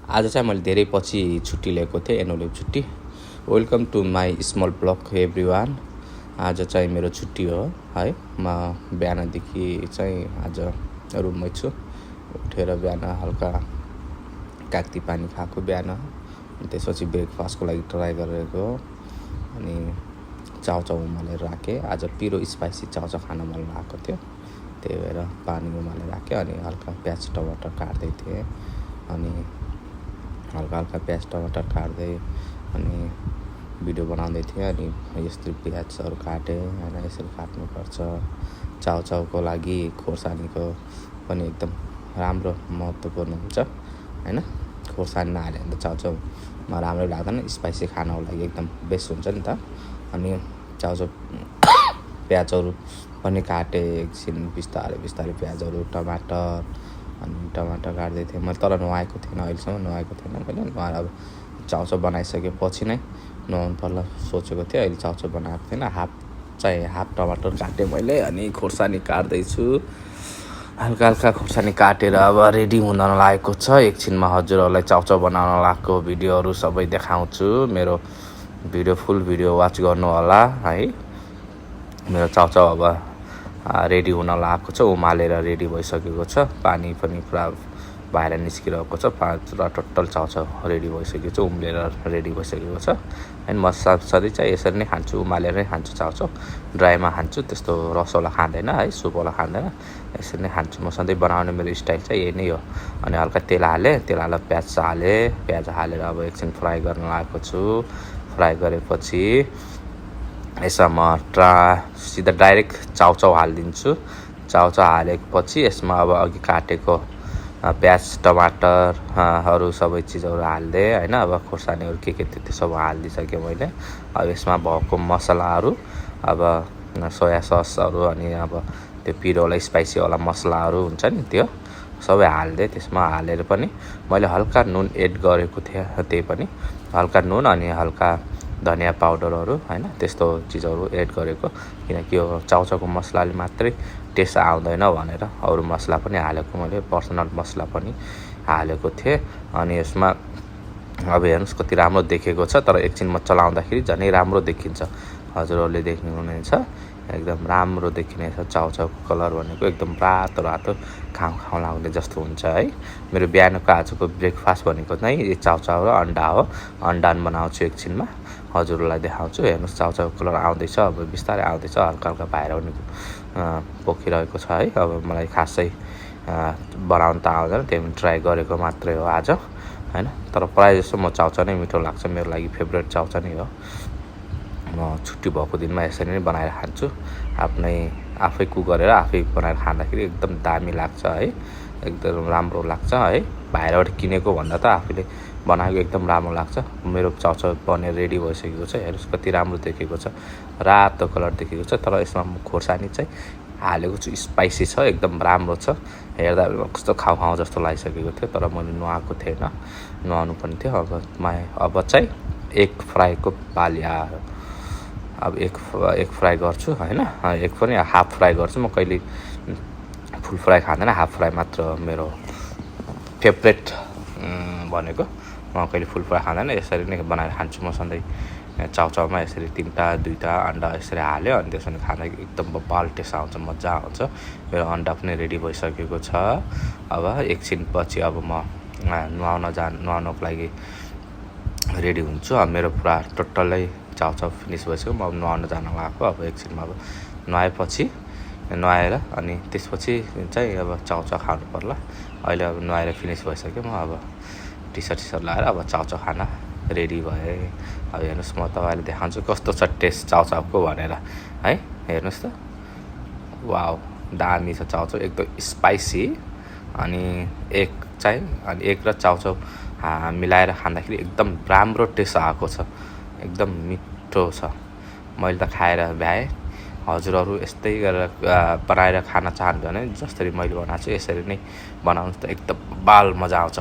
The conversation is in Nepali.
आज चाहिँ मैले धेरै पछि छुट्टी लिएको थिएँ, एनुअल लिभ छुट्टी। Welcome to my small blog everyone. आज चाहिँ मेरो छुट्टी हो है। म बिहानदेखि चाहिँ आज रुममै छु। उठेर बिहान हल्का काक्ती पानी खाएको बिहान, त्यसपछि ब्रेकफास्टको लागि ट्राई गरेको, अनि चाउचाउ उमालेर राखेँ। आज पिरो स्पाइसी चाउचाउ खान मन लागेको थियो, त्यही भएर पानी उमालेर राखेँ। अनि हल्का प्याज टमाटर काट्दै थिएँ, अनि हल्का प्याज टमाटर काट्दै अनि भिडियो बनाउँदै थिएँ। अनि यस्तै प्याजहरू काटेँ होइन, यसरी काट्नुपर्छ। चाउचाउको लागि खोर्सानीको पनि एकदम राम्रो महत्त्वपूर्ण हुन्छ होइन। खोर्सानी नहाल्यो भने त चाउचाउमा राम्रै लाग्दैन, स्पाइसी खानको लागि एकदम बेस्ट हुन्छ नि त। अनि चाउचाउ प्याजहरू पनि काटेँ एकछिन, बिस्तारै प्याजहरू टमाटर काट्दै थिएँ मैले। तर नुहाएको थिएन, अहिलेसम्म नुहाएको थिएन मैले। नुहाएर अब चाउचाउ बनाइसकेपछि नै नुहाउनु पर्ला सोचेको थिएँ। अहिले चाउचाउ बनाएको थिएन, हाफ टमाटर काटेँ मैले। अनि खोर्सानी काट्दैछु, हल्का खोर्सानी काटेर अब रेडी हुन लागेको छ। एकछिनमा हजुरहरूलाई चाउचाउ बनाउन लागेको भिडियोहरू सबै देखाउँछु। मेरो फुल भिडियो वाच गर्नु होला है। मेरो चाउचाउ अब रेडी हुन लागेको छ, उमालेर रेडी भइसकेको छ। पानी पनि पुरा बाहिर निस्किरहेको छ, र टोटल चाउचाउ रेडी भइसकेको छ, उम्लेर रेडी भइसकेको छ। अनि म सधैँ चाहिँ यसरी नै खान्छु, उमालेर नै खान्छु चाउचाउ। ड्राईमा खान्छु, त्यस्तो रसवाला खाँदैन है, सुपवाला खाँदैन, यसरी नै खान्छु म। सधैँ बनाउने मेरो स्टाइल चाहिँ यही नै हो। अनि हल्का तेल हालेर प्याज हालेर अब एकछिन फ्राई गर्न लागेको छु। फ्राई गरेपछि यसमा म सिधा डाइरेक्ट चाउचाउ हालिदिन्छु। चाउचाउ हालेपछि यसमा अब अघि काटेको प्याज टमाटरहरू सबै चिजहरू हालिदिएँ होइन। अब खोर्सानीहरू के थियो त्यो सब हालिदिइसकेँ मैले। अब यसमा भएको मसलाहरू, अब सोया ससहरू, अनि अब त्यो पिरोवाला स्पाइसीवाला मसलाहरू हुन्छ नि, त्यो सबै हालिदिएँ। त्यसमा हालेर पनि मैले हल्का नुन एड गरेको थिएँ, त्यही पनि हल्का नुन अनि हल्का धनियाँ पाउडरहरू होइन, त्यस्तो चिजहरू एड गरेको। किनकि यो चाउचाउको मसलाले मात्रै टेस्ट आउँदैन भनेर अरू मसला पनि हालेको, मैले पर्सनल मसला पनि हालेको थिएँ। अनि यसमा अब हेर्नुहोस् कति राम्रो देखेको छ, तर एकछिन म चलाउँदाखेरि झनै राम्रो देखिन्छ। हजुरहरूले देख्नुहुनेछ, एकदम राम्रो देखिनेछ। चाउचाउको कलर भनेको एकदम रातो खाउँ लाग्ने जस्तो हुन्छ है। मेरो बिहानको आजको ब्रेकफास्ट भनेको चाहिँ चाउचाउ र अन्डा हो। अन्डा बनाउँछु एकछिनमा, हजुरहरूलाई देखाउँछु। हेर्नुहोस् चाउचाउको कलर आउँदैछ, अब बिस्तारै आउँदैछ, हल्का बाहिर पनि पोखिरहेको छ है। अब मलाई खासै बनाउन त आउँदैन, त्यही पनि ट्राई गरेको मात्रै हो आज होइन। तर प्रायः जस्तो म चाउचाउ नै मिठो लाग्छ, मेरो लागि फेभरेट चाउचाउ नै हो। म छुट्टी भएको दिनमा यसरी नै बनाएर खान्छु। आफै कुक गरेर आफै बनाएर खाँदाखेरि एकदम दामी लाग्छ है, एकदम राम्रो लाग्छ है। बाहिरबाट किनेको भन्दा त आफूले बनाएको एकदम राम्रो लाग्छ। मेरो चाउचाउ बनेर रेडी भइसकेको छ, हेर्नुहोस् कति राम्रो देखेको छ, रातो कलर देखेको छ। तर यसमा म खोर्सानी चाहिँ हालेको छु, स्पाइसी छ, एकदम राम्रो छ। हेर्दा कस्तो खाउँ जस्तो लागिसकेको थियो, तर मैले नुहाएको थिएन, नुहाउनु पनि थियो। अब चाहिँ एग फ्राईको पाली आयो। अब एग फ्राई गर्छु होइन। एग पनि हाफ फ्राई गर्छु म, कहिले फुल फ्राई खाँदैन, हाफ फ्राई मात्र मेरो फेभरेट भनेको। म कहिले फुल फ्राई खाँदैन, यसरी नै बनाएर खान्छु म सधैँ। चाउचाउमा यसरी 2टा अन्डा यसरी हाल्यो, अनि त्यसरी खाँदा एकदम बबाल टेस्ट आउँछ, मजा आउँछ। मेरो अन्डा पनि रेडी भइसकेको छ। अब एकछिन पछि अब म नुहाउनको लागि रेडी हुन्छु। अब मेरो पुरा टोटल्लै चाउचाउ फिनिस भइसक्यो, म अब नुहाउन जान लागेको। अब एकछिनमा अब नुहाएर अनि त्यसपछि चाहिँ अब चाउचाउ खानु पर्ला। अहिले अब नुहाएर फिनिस भइसक्यो, म अब टी सर्ट लगाएर अब चाउचाउ खाना रेडी भएँ। अब हेर्नुहोस् म तपाईँलाई देखाउँछु कस्तो छ टेस्ट चाउचाउको भनेर है। हेर्नुहोस् त, वाउ दामी छ चाउचाउ, एकदम स्पाइसी। अनि एग र चाउचाउ मिलाएर खाँदाखेरि एकदम राम्रो टेस्ट आएको छ, एकदम मिठो छ। मैले त खाएर भ्याएँ। हजुरहरू यस्तै गरेर बनाएर खान चाहनुहुन्छ भने जसरी मैले बनाएको छु यसरी नै बनाउनुहोस् त, एकदम बाल मजा आउँछ।